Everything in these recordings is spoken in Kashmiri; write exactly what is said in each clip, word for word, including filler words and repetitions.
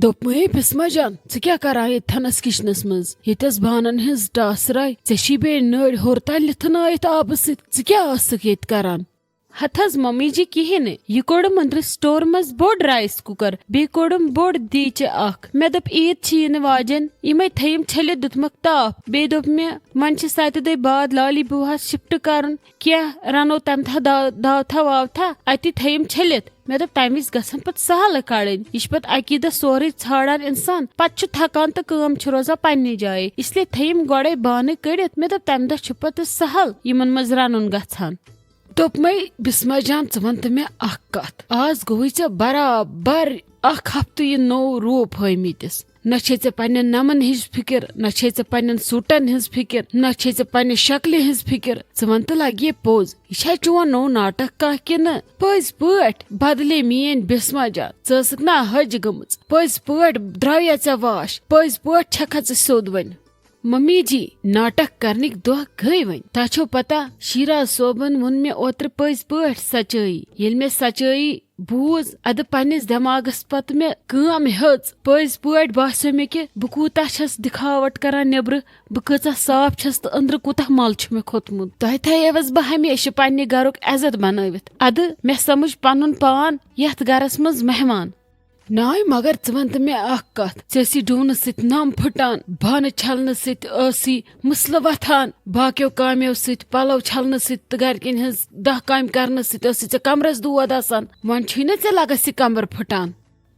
دوٚپمَے، بسمہ جان، ژٕ کیٛاہ کران ییٚتہِ تھنس کچنس منٛز؟ ییٚتہِ ٲس بانن ہٕنٛز ٹاسراے، ژےٚ چھی بیٚیہِ نٔرۍ ہورٕ تام لِتھٕ نٲیِتھ آبہٕ سۭتۍ۔ ژٕ کیٛاہ ٲسٕکھ ییٚتہِ کران؟ ہتہٕ حظ ممی جی، کِہیٖنۍ نہٕ۔ یہِ کوٚڑُم أنٛدرٕ سٹور منٛز بوٚڑ رایس کُکر، بیٚیہِ کوٚڑُم بوٚڑ دیٖچہِ اکھ۔ مےٚ دوٚپ، عیٖد چھِ یِنہٕ واجٮ۪ن، یِمے تھٲیِم چھٔلِتھ، دِتمَکھ تاپھ۔ بیٚیہِ دوٚپ مےٚ، وۄنۍ چھِ ستہِ دۄہہِ بعد لالی بُوہَس شفٹ کرُن، کینٛہہ رنو تمہِ دۄہ دا-، دعوتھا واوتھا، اتی تھٲیِم چھٔلِتھ۔ مےٚ دوٚپ، تمہِ وِزِ گژھن پتہٕ سہلہٕ کڑٕنۍ، یہِ چھِ پتہٕ اکی دۄہ سورُے ژھانڈان انسان، پتہٕ چھُ تھکان تہٕ کٲم چھِ روزان پننہِ جایہِ، اس لیے تھٲیِم گۄڈے بانہٕ کٔڑِتھ۔ مےٚ دوٚپ، تمہِ دۄہ چھُ پتہٕ سہل یِمن منٛز رنُن گژھان۔ دوٚپمَے، بسمہ جان، ژٕ وَن تہٕ مےٚ اکھ کتھ۔ آز گوٚوُے ژےٚ برابر اکھ ہفتہٕ یہِ نوٚو روٗپ ہٲومٕتِس۔ نہ چھے ژےٚ پننٮ۪ن نمن ہٕنٛز فکر، نہ چھے ژےٚ پننٮ۪ن سوٗٹن ہٕنٛز فکر، نہ چھے ژےٚ پننہِ شکلہِ ہٕنٛز فکر۔ ژٕ وَن تہٕ، لگہِ یہِ پوٚز، یہِ چھا چون نوٚو ناٹک کانٛہہ کِنہٕ؟ پٔزۍ پٲٹھۍ بدلے میٲنۍ بسمہ جان، ژٕ ٲسٕکھ نا حج گٔمٕژ۔ پٔزۍ پٲٹھۍ درٛاویا ژےٚ واش؟ پٔزۍ پٲٹھۍ چھکھا ژٕ سیوٚد وۄنۍ؟ ممی جی، ناٹک کرنٕکۍ دۄہ گٔے وۄنۍ۔ تۄہہِ چھو پتہ، شیراز صٲبن ووٚن مےٚ اوترٕ پٔزۍ پٲٹھۍ سچٲیی۔ ییٚلہِ مےٚ سچٲیی بوٗز، ادٕ پننِس دٮ۪ماغس پتہٕ مےٚ کٲم ہیٔژ۔ پٔزۍ پٲٹھۍ باسیو مےٚ کہِ بہٕ کوٗتاہ چھس دِکھاوٹ کران نیبرٕ، بہٕ کۭژاہ صاف چھس تہٕ أنٛدرٕ کوٗتاہ مل چھُ مےٚ کھوٚتمُت۔ تۄہہِ تھایوس بہٕ ہمیشہِ پننہِ گرُک عزت بنٲوِتھ۔ ادٕ مےٚ سمجھ پنُن پان یتھ گرس منٛز مہمان۔ ناے، مگر ژٕ وَن تہٕ مےٚ اکھ کتھ، ژےٚ ٲسی ڈوٗنہٕ سۭتۍ نَم پھٕٹان، بانہٕ چھلنہٕ سۭتۍ ٲسی مسلہٕ وۄتھان، باقیو کامیو سۭتۍ، پلو چھلنہٕ سۭتۍ تہٕ گرِکٮ۪ن ہٕنٛز دہ کامہِ کرنہٕ سۭتۍ ٲسی ژےٚ کمرس دود آسان۔ وۄنۍ چھُے نہ ژےٚ لگس یہِ کمر پھٕٹان؟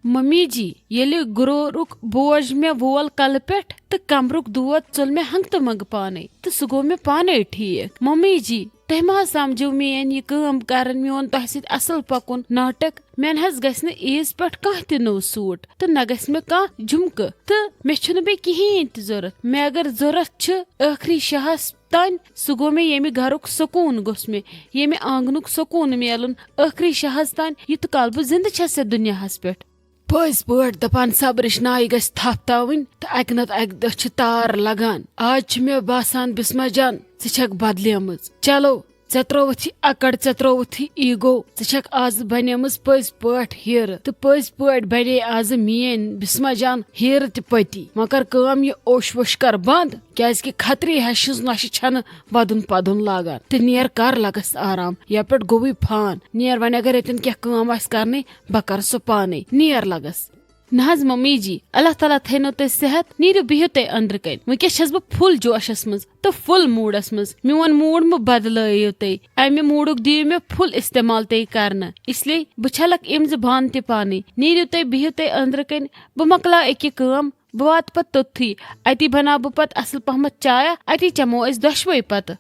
ممی جی، ییٚلہِ گُرورُک بوج مےٚ وول کلہٕ پٮ۪ٹھ تہٕ کمرُک دود ژوٚل مےٚ ہنٛگتہٕ منٛگہٕ پانے، تہٕ سُہ گوٚو مےٚ پانے ٹھیٖک۔ ممی جی، تۄہہِ ما حظ سمجھو میٲنۍ یہِ کٲم کرٕنۍ، میون تۄہہِ سۭتۍ اصل پکُن ناٹک؟ مےٚ نہ حظ گژھِ نہٕ عیٖز پٮ۪ٹھ کانٛہہ تہِ نوٚو سوٗٹ تہٕ نہ گژھِ مےٚ کانٛہہ جھُمکہٕ، تہٕ مےٚ چھُنہٕ بیٚیہِ کِہیٖنۍ تہِ ضوٚرتھ۔ مےٚ اگر ضوٚرتھ چھُ ٲخری شاہس تانۍ، سُہ گوٚو مےٚ ییٚمہِ گرُک سکوٗن گوٚژھ مےٚ، ییٚمہِ آنگنُک سکوٗن میلُن ٲخری شاہس تانۍ، یوٗت کال بہٕ زندٕ چھَس یتھ دُنیاہس پٮ۪ٹھ۔ پٔزۍ پٲٹھۍ دپان، صبرٕچ ناے گژھِ تھپھ تاوٕنۍ تہٕ اکہِ نتہٕ اکہِ دۄہ چھِ تار لگان۔ آز چھِ مےٚ باسان، بسمہ جان، ژٕ چھکھ بدلیمٕژ۔ چلو، ژےٚ ترٲوتھ یہِ اکڑ، ژےٚ ترٲوتھ یہِ ایٖگو، ژٕ چھکھ آز بنیمٕژ پٔزۍ پٲٹھۍ ہیرٕ، تہٕ پٔزۍ پٲٹھۍ بنے آز میٲنۍ بسمہ جان ہیرٕ تہِ پٔتی۔ وۄنۍ کر کٲم، یہِ اوٚش ووٚش کر بند، کیازِ کہِ خطرے ہش ہٕنٛز نۄشہِ چھنہٕ ودُن پدُن لاگان۔ تہٕ نیر کر لگس آرام، یپٲٹھۍ گوٚوُے فان۔ نیر وۄنۍ، اگر ییٚتٮ۪ن کینٛہہ کٲم آسہِ کرنٕے، بہٕ کرٕ سۄ پانے۔ نیر لگس۔ نہ حظ ممی جی، اللہ تعالیٰ تھٲینو تۄہہِ صحت، نیٖرِو بِہِو تُہۍ أنٛدرٕ کنۍ۔ وٕنکیٚس چھَس بہٕ فُل جوشس منٛز تہٕ فُل موٗڈس منٛز۔ میون موٗڈ مہٕ بدلٲیِو تُہۍ، امہِ موٗڈُک دِیِو مےٚ فُل استعمال تُہۍ کرنہٕ۔ اس لیے بہٕ چھلکھ یِم زٕ بانہٕ تہِ پانے۔ نیٖرِو تُہۍ، بِہِو تُہۍ أنٛدرٕ کنۍ، بہٕ مۄکلاو أکہِ کٲم، بہٕ واتہٕ پتہٕ توٚتتھٕے۔ اتی بناو بہٕ پتہٕ اصل پہمتھ چایا، اتی چمو أسۍ دۄشوے پتہٕ۔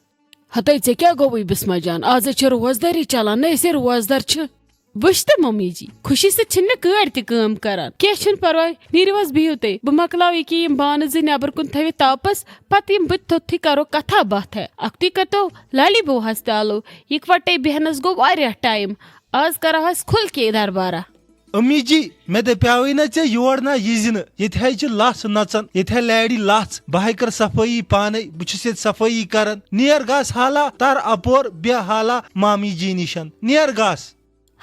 ہتے، ژےٚ کیٛاہ گوٚوُے بسمہ جان؟ آز ہے چھِ روزدٲری چلان، نہ أسۍ ہے روزدار چھِ۔ وٕچھ تہٕ ممی جی، خوشی سۭتۍ چھِنہٕ مےٚ کٲرۍ تہِ کٲم کران۔ کینٛہہ چھُنہٕ پرواے، نیٖرِو حظ بِہِو تُہۍ۔ بہٕ مۄکلاو ییٚکیٛاہ یِم بانہٕ زٕ نٮ۪بر کُن تھٲوِتھ تاپس، پتہٕ یِمہٕ بہٕ توٚتتھٕے کرو کتھا باتھا۔ اکھتُے کتو لالی بوہس تہِ آلو، یِکوٹے بیہنس گوٚو واریاہ ٹایم۔ آز کرو أسۍ کھُل کے دربارہ۔ امی جی، مےٚ دپیاوٕے نہ ژےٚ یور نہ یہِ زِنہٕ۔ ییٚتہِ ہے چھِ لژھ نژان، ییٚتہِ ہے لارِ لژھ۔ بہٕ ہے کر صفٲیی پانے، بہٕ چھُس ییٚتہِ صفٲیی کران۔ نیر گس حالا تر اپور، بیٚہہ حالا مامی جی نِشن۔ نیر گس۔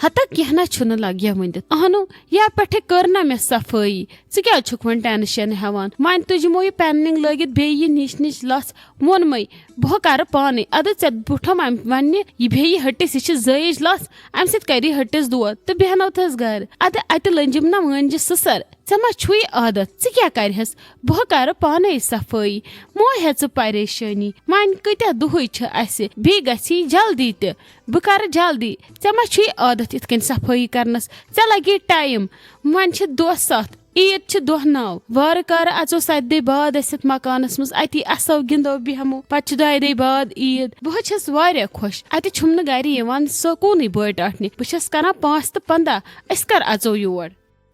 ہتا کینٛہہ نہ چھُنہٕ لگیا ؤنِتھ۔ اہنو، یا پٮ۪ٹھے کٔر نہ مےٚ صفٲیی۔ ژٕ کیٛازِ چھُکھ وۄنۍ ٹینشن ہٮ۪وان؟ وۄنۍ تُجمو یہِ پینلنگ لٲگِتھ بیٚیہِ یہِ نِچ نِچ لژھ۔ ووٚنمَے، بہٕ کرٕ پانے۔ ادٕ ژےٚ بوٗٹھم امہِ وننہِ، یہِ بیٚہہِ یہِ ہٹِس، یہِ چھِ زٲیِج لژھ، امہِ سۭتۍ کرِ یہِ ہٹِس دود۔ تہٕ بیہنو تھس گرِ۔ ادٕ اتہِ لٔنجِم نہ وٲنجہِ سٕسر۔ ژےٚ ما چھُے عادت؟ ژٕ کیٛاہ کرِہس؟ بہٕ کرٕ پانے صفٲیی۔ مہ ہےٚ ژٕ پریشٲنی۔ وۄنۍ کۭتیاہ دۄہٕے چھِ اسہِ، بیٚیہِ گژھِ یہِ جلدی تہِ۔ بہٕ کرٕ جلدی۔ ژےٚ ما چھُے عادت یِتھ کٔنۍ صفٲیی کرنس؟ ژےٚ لگی ٹایم۔ وۄنۍ چھِ دۄہ ستھ، عیٖد چھِ دۄہ نو۔ وارٕ کارٕ اژو ستہِ دۄہہِ بعد أسۍ یتھ مکانس منٛز، اتی اسو، گِنٛدو، بیٚہمو۔ پتہٕ چھِ دۄیہِ دۄہہِ بعد عیٖد۔ بہٕ حظ چھَس واریاہ خۄش۔ اتہِ چھُم نہٕ گرِ یِوان سکوٗنٕے بٲٹۍ آٹنہِ۔ بہٕ چھَس کران پانٛژھ تہٕ پنٛداہ۔ أسۍ کر اژو یور؟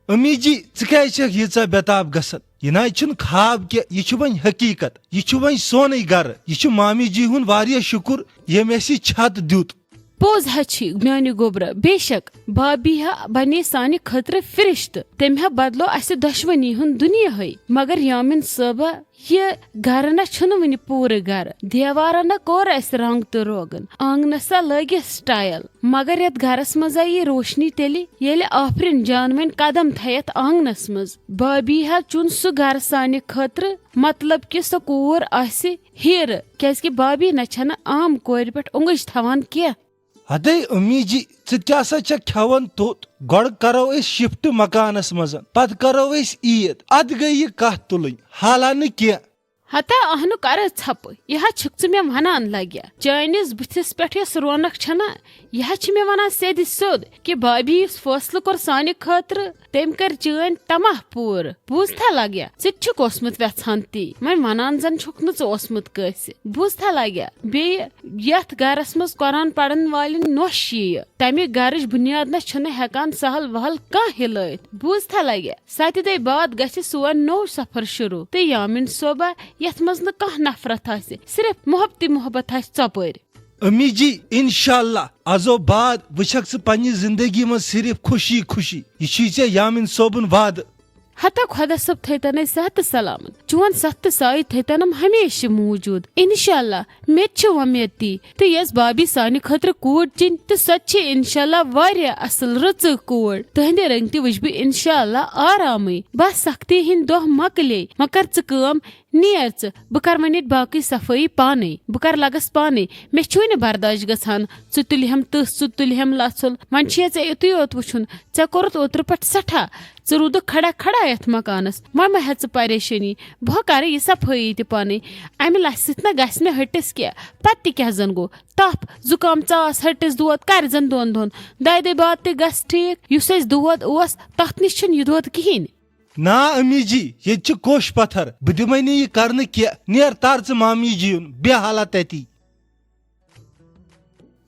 امی جی، ژٕ کیازِ چھکھ ییٖژاہ بےٚ تاب گژھان؟ یہِ نہ حظ چھُنہٕ خواب کینٛہہ، یہِ چھُ وۄنۍ حقیٖقت۔ یہِ چھُ وۄنۍ سونُے گرٕ۔ یہِ چھُ مامی جی ہُنٛد واریاہ شُکُر، ییٚمۍ اَسہِ یہِ چھت دیُت۔ پوٚز ہا چھی میانہِ گوٚبرا، بے شک بابی ہا بنے سانہِ خٲطرٕ فرشتہٕ۔ تٔمۍ ہا بدلو اسہِ دۄشوٕنی ہُنٛد دُنیاہٕے۔ مگر یامین صٲبہ، یہِ گرٕ نہ چھُنہٕ وُنہِ پوٗرٕ گرٕ۔ دیوارن نہ کوٚر اسہِ رنگ تہٕ روگن، آنگنس سا لٲگِس ٹایل۔ مگر یتھ گرس منٛز آیہِ روشنی تیٚلہِ، ییٚلہِ آفرین جان وۄنۍ قدم تھایتھ آنگنس منٛز۔ بابی ہا چُن سُہ گرٕ سانہِ خٲطرٕ، مطلب کہِ سۄ کوٗر آسہِ ہیرٕ، کیازِ کہِ بابی نہ چھنہٕ عام کورِ پٮ۪ٹھ اونگج تھاوان کینٛہہ۔ ہتے امی جی، ژٕ تہِ ہسا چھکھ کھٮ۪وان توٚت۔ گۄڈٕ کرو أسۍ شفٹ مکانس منٛز، پتہٕ کرو أسۍ عید۔ ادٕ گٔے یہِ کتھ تُلٕنۍ، حالانہٕ کینٛہہ۔ ہتا اہنُک کرٕ ژھپہٕ، یہِ ہا چھُکھ ژٕ مےٚ ونان لگیا۔ چٲنِس بٕتھِس پٮ۪ٹھ یۄس رونق چھنا، یہِ ہا چھِ مےٚ ونان سیٚدِ سیوٚد کہِ بابی یُس فٲصلہٕ کوٚر سانہِ خٲطرٕ، تٔمۍ کٔرۍ چٲنۍ تماہ پوٗرٕ۔ بوٗزتھا لگیا، ژٕ تہِ چھُکھ اوسمُت وٮ۪ژھان تی، وۄنۍ ونان زن چھُکھ نہٕ ژٕ اوسمُت کٲنٛسہِ۔ بوٗزتھا لگیا، بیٚیہِ یتھ گرس منٛز قرآن پرن والٮ۪ن نوش یِیہِ، تمہِ گرٕچ بُنیاد نہ چھُنہٕ ہٮ۪کان سہل وہل کانٛہہ ہِلٲوِتھ۔ بوٗزتھا لگیا، ستہِ دۄہہِ بعد گژھِ سون نوٚو سفر شروع، تہٕ یامین صٲبہ، یتھ منٛز نہٕ کانٛہہ نفرت آسہِ، صرف محبتٕے محبت آسہِ ژۄپٲرۍ۔ امی جی، انشاءاللہ ازو بعد وٕچھکھ ژٕ پننہِ زندگی منٛز صرف خوشی خوشی۔ یہِ چھُے ژےٚ یامین صٲبُن وعدٕ۔ ہتا خۄدا صٲب تھٲوتن أسۍ صحت تہٕ سلامت۔ چون ستھ تہٕ سایہِ تھٲوتنم ہمیشہِ موٗجوٗد۔ انشاءاللہ، مےٚ تہِ چھِ وۄمید تی۔ تہٕ یۄس بابی سانہِ خٲطرٕ کوٗر چِنۍ، تہٕ سۄ تہِ چھِ انشاءاللہ واریاہ اصل رٕژٕ کوٗر۔ تہنٛدِ رنٛگۍ تہِ وٕچھ بہٕ انشاءاللہ آرامٕے۔ بس سختی ہٕنٛدۍ دۄہ مۄکلے۔ وۄنۍ کر ژٕ کٲم، نیر ژٕ، بہٕ کر وۄنۍ ییٚتہِ باقٕے صفٲیی پانے، بہٕ کر لگس پانے، مےٚ چھُے نہٕ برداش گژھان۔ ژٕ تُلہم تٕژھ، ژٕ تُلہم لژھُل، وۄنۍ چھُے ژےٚ یُتُے یوت وٕچھُن۔ ژےٚ کوٚرُتھ اوترٕ پٮ۪ٹھ سٮ۪ٹھاہ، ژٕ روٗدُکھ کھڑا کھڑا یتھ مکانس، وۄنۍ مہ ہےٚ ژٕ پریشٲنی، بہٕ ہا کرٕ یہِ صفٲیی تہِ پانے۔ امہِ لژھِ سۭتۍ نہ گژھِ مےٚ ہٹِس کینٛہہ، پتہٕ تہِ کیٛاہ زن گوٚو، تپھ، زُکام، ژاس، ہٹِس، دود کرِ زن دۄن دۄہن، دۄیہِ دۄہہِ بعد تہِ گژھِ ٹھیٖک۔ یُس اسہِ دود اوس، تتھ نِش چھُنہٕ یہِ دود کہیٖنۍ۔ نا امی جی، ییٚتہِ چھِ کوٚش پتھر، بہٕ دِمے نہٕ یہِ کرنہٕ کینٛہہ۔ نیر تر ژٕ مامی جی یُن، بیٚہہ حالا تتی۔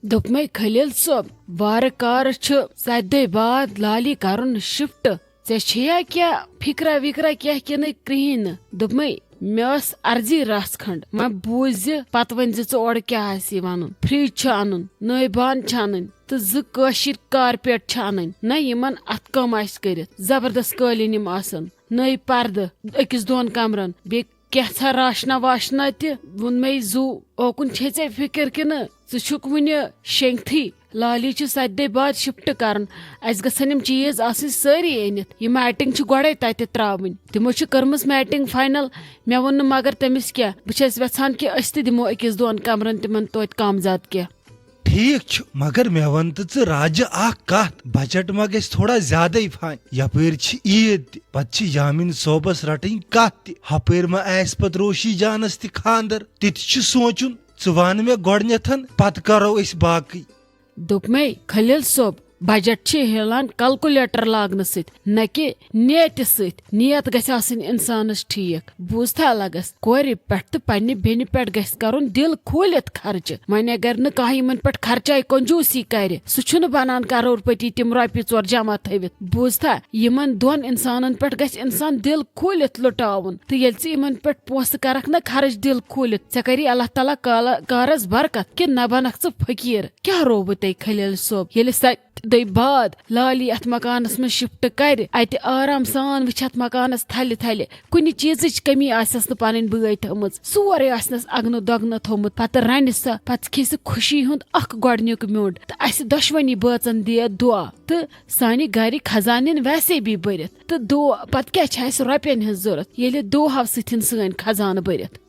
دوٚپمَے خلیل صٲب، وارٕ کارٕ چھُ ستہِ دۄہہِ بعد لالی کرُن شفٹ۔ ژےٚ چھےٚ یا کینٛہہ فکرا وکرا کینٛہہ کِنہٕ کِہیٖنۍ نہٕ؟ دوٚپمَے، مےٚ ٲس عرضی رژھ کھنڈ، وۄنۍ بوٗز زِ پتہٕ ؤنۍ زِ ژٕ اورٕ کیٛاہ آسہِ وَنُن۔ فرج چھُ اَنُن، نٔے بانہٕ چھِ اَنٕنۍ، تہٕ زٕ کٲشِر کارپیٹ چھِ اَنٕنۍ۔ نہ یِمن اَتھٕ کٲم آسہِ کٔرِتھ، زبردست قٲلیٖن یِم آسن، نٔے پردٕ أکِس دۄن کمرن، بیٚیہِ کینٛژھا راشنا واشنا تہِ۔ ووٚنمَے زُو، اوکُن چھے ژےٚ فکر کِنہٕ ژٕ چھُکھ وُنہِ شیٚنگتھٕے؟ لالی چھُ ستہِ دۄہہِ بعد شفٹ کرُن۔ اسہِ گژھن یِم چیز آسٕنۍ سٲری أنِتھ۔ یہِ میٹنگ چھِ گۄڈے تتہِ تراوٕنۍ۔ تِمو چھِ کٔرمٕژ میٹنگ فاینل۔ مےٚ ووٚن نہٕ مگر تٔمِس کینٛہہ۔ بہٕ چھَس یژھان کہِ أسۍ تہِ دِمو أکِس دۄن کمرن تِمن توتہِ کم زیادٕ کینٛہہ۔ ٹھیک چھُ، مگر مےٚ وَن تہٕ ژٕ راجہِ اکھ کتھ، بجٹ ما گژھِ تھوڑا زیادے پہن؟ یپٲرۍ چھِ عید تہِ، پتہٕ چھِ یامین صٲبس رٹٕنۍ کتھ تہِ، ہپٲرۍ ما آسہِ پتہٕ روشی جانس تہِ خاندر؟ تہِ تہِ چھُ سونچُن۔ ژٕ وَن مےٚ گۄڈٕنیتھ، پتہٕ کرو أسۍ باقٕے۔ دوٚپمَے خلیل صٲب، بجٹ چھِ ہیلان کلکولیٹر لاگنہٕ سۭتۍ، نہ کہِ نیتہِ سۭتۍ۔ نیت گژھِ آسٕنۍ انسانس ٹھیک۔ بوٗزتھا لگس، کورِ پٮ۪ٹھ تہٕ پننہِ بیٚنہِ پٮ۪ٹھ گژھِ کرُن دل کھوٗلِتھ خرچہٕ۔ وۄنۍ اگر نہٕ کانٛہہ یِمن پٮ۪ٹھ خرچاے کنجوٗسی کرِ، سُہ چھُنہٕ بنان کرور پتی تِم رۄپیہِ ژور جمع تھٲوِتھ۔ بوٗزتھا، یِمن دۄن انسانن پٮ۪ٹھ گژھِ انسان دل کھوٗلِتھ لُٹاوُن۔ تہٕ ییٚلہِ ژٕ یِمن پٮ۪ٹھ پونٛسہٕ کرکھ نہ خرٕچ دل کھوٗلِتھ، ژےٚ کری اللہ تعالیٰ کالا-، کارس برکت، کہِ نہ بنکھ ژٕ فقیٖر۔ کیٛاہ رووٕ تۄہہِ خلیل صٲب؟ ییٚلہِ ستہِ دۄہہِ بعد لالی اتھ مکانس منٛز شفٹ کرِ، اتہِ آرام سان وٕچھِ اتھ مکانس تھلہِ تھلہِ، کُنہِ چیٖزٕچ کٔمی آسٮ۪س نہٕ پنٕنۍ بٲے تھٲومٕژ، سورُے آسنس اگنہٕ دۄگنہٕ تھوٚومُت۔ پتہٕ رنہِ سۄ، پتہٕ کھیٚیہِ سُہ خوشی ہُنٛد اکھ گۄڈنیُک میوٚنٛڈ، تہٕ اسہِ دۄشوٕنی بٲژن دِیہِ دُعا۔ تہٕ سانہِ گرِ خزانہٕ یِن ویسے بھی بٔرِتھ۔ تہٕ دو-، پتہٕ کیٛاہ چھِ اَسہِ رۄپین ہٕنٛز ضوٚرتھ، ییٚلہِ دوہو سۭتۍ یِن سٲنۍ خزانہٕ بٔرِتھ؟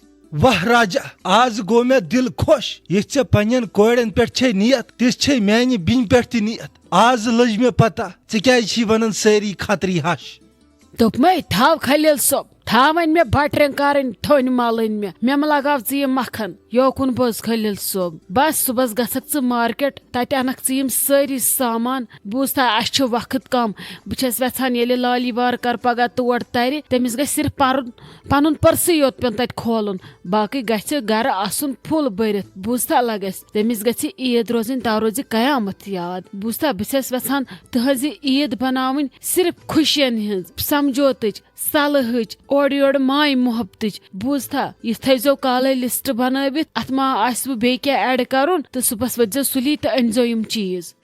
واہ راجا، آز گوٚو مےٚ دِل خۄش، یِژھ ژےٚ پننٮ۪ن کورٮ۪ن پٮ۪ٹھ چھے نیت، تِژھ چھے میانہِ بیٚنہِ پٮ۪ٹھ تہِ نیت۔ آز لٔج مےٚ پتہ، ژٕ کیازِ چھی ونان سٲری خطری ہش؟ دوٚپمَے، تھاو خلیل صٲب، تھاو وۄنۍ مےٚ بٹرِنٛگ کرٕنۍ، تھٔنۍ ملٕنۍ مےٚ، مےٚ مہ لگاو ژٕ یہِ مکھن۔ یوکُن بوز خلیل صٲب، بس صُبحس گژھکھ ژٕ مارکیٹ، تتہِ انکھ ژٕ یِم سٲری سامان۔ بوٗزتھا، اسہِ چھُ وقت کم۔ بہٕ چھَس وٮ۪ژھان ییٚلہِ لالی وارٕ کارٕ پگاہ تور ترِ، تٔمِس گژھِ صرف پرُن، پنُن پٔرسٕے یوت پیوٚن تتہِ کھولُن، باقٕے گژھِ گرٕ آسُن full بٔرِتھ۔ بوٗزتھا لگس، تٔمِس گژھِ عید روزٕنۍ، تَو روزِ قیامت یاد۔ بوٗزتھا، بہٕ چھَس وٮ۪ژھان تٕہٕنٛز یہِ عید بناوٕنۍ صرف خوشین ہٕنٛز، سمجھوتٕچ، صلحٕچ، اورٕ یورٕ ماے محبتٕچ۔ بوٗزتھا، یہِ تھٲیزیو کالے list بنٲوِتھ۔ اتھ ما آسہِ وۄنۍ بیٚیہِ کینٛہہ ایڈ کرُن، تہٕ صُبحس ؤتھۍ زیو سُلی تہٕ أنۍ زیو یِم چیٖز۔